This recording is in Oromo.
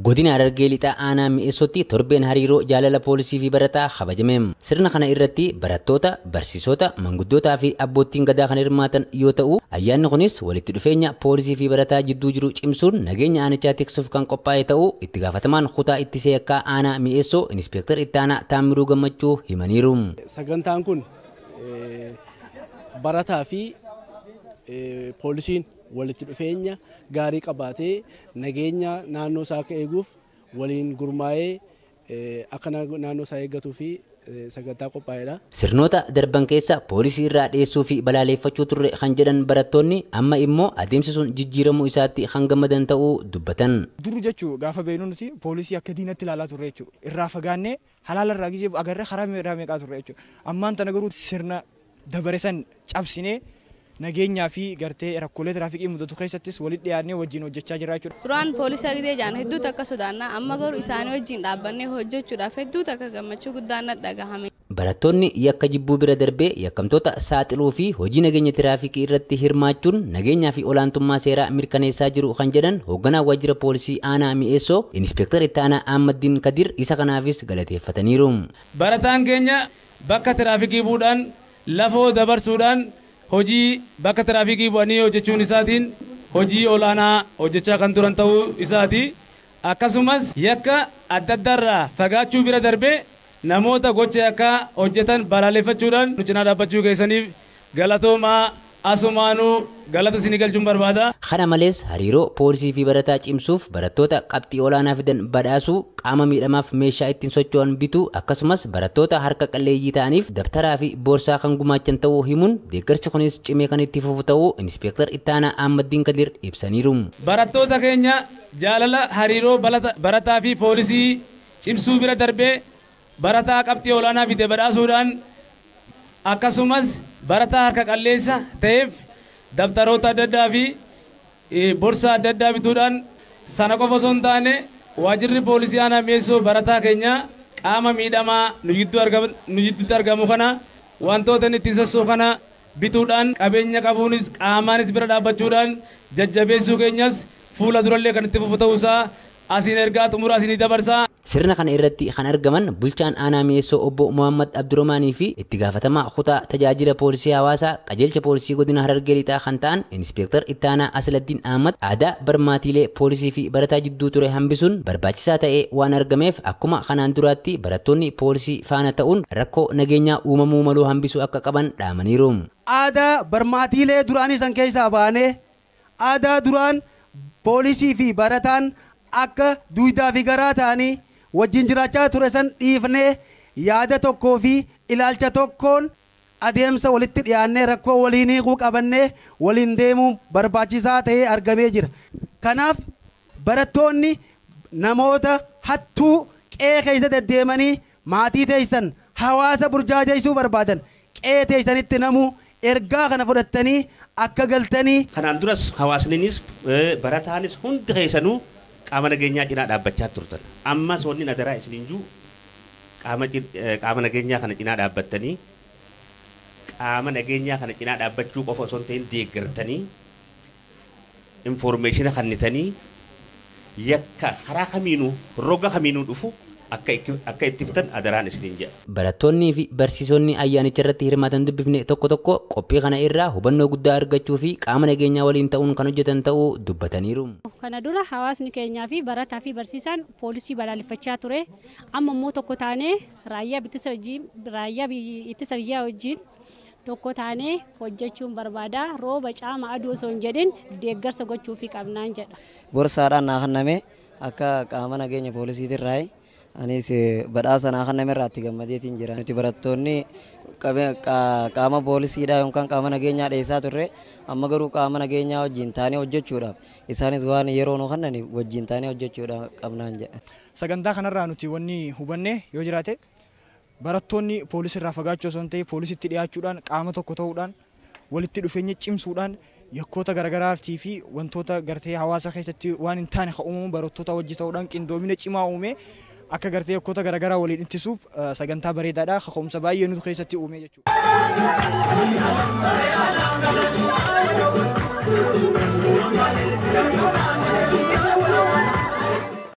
Godina Harargee Lixaa Aanaa Mi'eessootti torbeen hariiroo jaalala poolisii fi barataa kabajame. Sirna kana irratti barattoota, barsiisota, manguddootaa fi abboottiin gadaa kan hirmaatan yoo ta'u, ayyaanni kunis walitti dhufeenya poolisii fi barataa jidduu jiru cimsuun nageenya aanichaa tiksuuf kan qophaa'e ta'uu itti gaafatamaan kutaa ittisee yakkaa Aanaa Mi'eessoo Inispeektar Ittaanaa Taammiruu Gammachuu himaniiru. Sagantaan kun barataa fi poolisiin walitti dhufeenya gaarii qabaatee nageenya naannoo isaa akka eeguuf waliin gurmaa'ee akka naannoo isaa eeggatuu fi sagantaa qophaa'edha. Sirnoota darban keessa poolisii irraa dheessuu fi balaaleffachuu turre kan jedhan barattoonni amma immoo adeemsi sun jijjiiramuu isaatti kan gammadan ta'uu dubbatan. Dur jechuu gaafa beeknu nuti poolisii akka diinatti ilaalaa turre jechuudha. Irraa fagaannee halaala irraa gijee agarree karaa irraa meeqaa turre jechuudha. Ammaan tana garuu sirna dabare san cabsinee nageenyaa fi gartee rakkoolee tiraafikii mudatu keessattis walitti dhiyaannee wajjin hojjechaa jira jechuudha. Duraan poolisii gidee jaan hedduu takka sodaannaa, amma garuu isaanii wajjin dhaabbannee hojjechuudhaaf hedduu takka gammachuu guddaan dhagahame. Barattoonni yakka jibbuu bira darbee yakkamtoota saaxiluu fi hojii nageenya tiraafikii irratti hirmaachuun nageenyaa fi olaantummaa seeraa mirkaneessaa jiru kan jedhan hoogganaa waajjira poolisii Aanaa Mi'eessoo Inispeektar Ittaanaa Ahmaddiin Kadir isa kanaafis galateeffataniiru. Barataan keenya bakka tiraafikii bu'uudhaan lafoo dabarsuudhaan hojii bakka tiraafikii bu'anii hojjechuun isaatiin hojii olaanaa hojjechaa kan turan ta'uu isaati. Akkasumas yakka adda addaarraa fagaachuu bira darbee namoota gocha yakkaa hojjetan balaaleffachuudhaan nu cinaa dhaabbachuu keessaniif galatoomaa, asumaanuu galata isinii galchuun barbaada. Kana malees hariiroo poolisii fi barataa cimsuuf barattoota qabxii olaanaa fidan badhaasuu, qaama miidhamaaf meeshaa ittiin socho'an bituu, akkasumas barattoota harka qalleeyyii ta'aniif dabtaraa fi boorsaa kan gumaachan ta'uu himuun deeggarsi kunis cimee kan itti fufu ta'uu Inispeektar Ittaanaa Ahmaddiin Kadir ibsaniiru. Barattoota keenya jaalala hariiroo barataa fi poolisii cimsuu bira darbee barataa qabxii olaanaa fide badhaasuudhaan akkasumas barataa harka qalleessa ta'eef dabtaroota adda addaa fi borsaa adda addaa bituudhaan sana qofa osoo hin taane waajjirri poolisii Aanaa Mi'eessoo barataa keenya qaama miidhamaa nu jidduutti argamu kana wantoota inni ittiin sossoo kana bituudhaan qabeenya qabuunis qaamaanis bira dhaabbachuudhaan jajjabeessuu keenyas fuula durallee kan itti fufu ta'uusaa asiin ergaa xumura asinii dabarsaa. Sirna kana irratti kan argaman bulchaan Aanaa Mi'eessoo obbo Muhammad Abdurrahmaanii fi itti gaafatamaa kutaa tajaajila poolisii hawaasaa qajeelcha poolisii godina Harargee Lixaa kan ta'an Inispeektar Ittaanaa Asladdiin Ahmad aadaa barmaatiilee poolisii fi barataa jidduu ture hambisuun barbaachisaa ta'ee waan argameef akkuma kanaan duraatti barattoonni poolisii faana ta'uun rakkoo nageenyaa uumamuu maluu hambisuu akka qaban dhaamaniiru. Aadaa barmaatiilee duraanii san keessaa baanee aadaa duraan poolisii fi barataan akka duudaa fi garaa ta'anii wajjin jiraachaa ture san dhiifnee yaada tokkoo fi ilaalcha tokkoon adeemsa walitti dhiyaannee rakkoo waliin hiikuu qabannee waliin deemuun barbaachisaa ta'ee argamee jira. Kanaaf barattoonni namoota hattuu qe'ee keessa deddeemanii maatii teessan hawaasa burjaajeessuu barbaadan qe'ee teessanitti namuu ergaa kana fudhattanii akka galtanii. Kanaan duras hawaasninis barataanis hundi keessanuu qaama nageenyaa cinaa dhaabbachaa turtan. Ammas wanni nadaraa isiniin jiru qaama nageenyaa kana cinaa dhaabbattanii qaama nageenyaa kana cinaa dhaabbachuu qofa osoo hin ta'in deeggartanii informeeshina kennitanii yakka karaa kamiinuu roga kamiinuu dhufu akka itti fuftan adaraan isiniin jedha. Barattoonnii fi barsiisonni ayyaanicha irratti hirmaatan dubbifne tokko tokko qophii kana irraa hubannoo guddaa argachuu fi qaama nageenyaa waliin ta'uun kan hojjetan ta'uu dubbataniiru. Kana dura hawaasni keenyaa fi barataa fi barsiisaan poolisii balaaleffachaa ture. Amma immoo tokko taanee raayyaa ittisa biyyaa wajjin tokko taanee hojjechuun barbaada. Rooba caama aduu osoo hin jedhin deeggarsa gochuu fi qabnaan jedha. Borsaadhaan naa kenname akka qaama nageenya poolisiitirraa anis badhaasa naa kenname irraa itti gammadeetiin jira. Nuti barattoonni qaama poolisiidhaa yookaan qaama nageenyaa dheessaa turre, amma garuu qaama nageenyaa wajjin taanee hojjechuudhaaf isaanis waan yeroo nu kennaniif wajjin taanee hojjechuudhaaf qabnaan jedha. Sagantaa kanarraa nuti wanni hubanne yoo jiraate barattoonni poolisii irraa fagaachuu osoo hin ta'in poolisitti dhiyaachuudhaan qaama tokko ta'uudhaan walitti dhufeenya cimsuudhaan yakkoota garaagaraatii fi wantoota gartee hawaasa keessatti waan hin taane kan uumamu barattoota wajji ta'uudhaan qindoomina cimaa uume akka gartee yakkoota garaagaraa waliin ittisuuf sagantaa bareedaadha. Kaka'umsa baay'ee nuti keessatti uume jechuudha.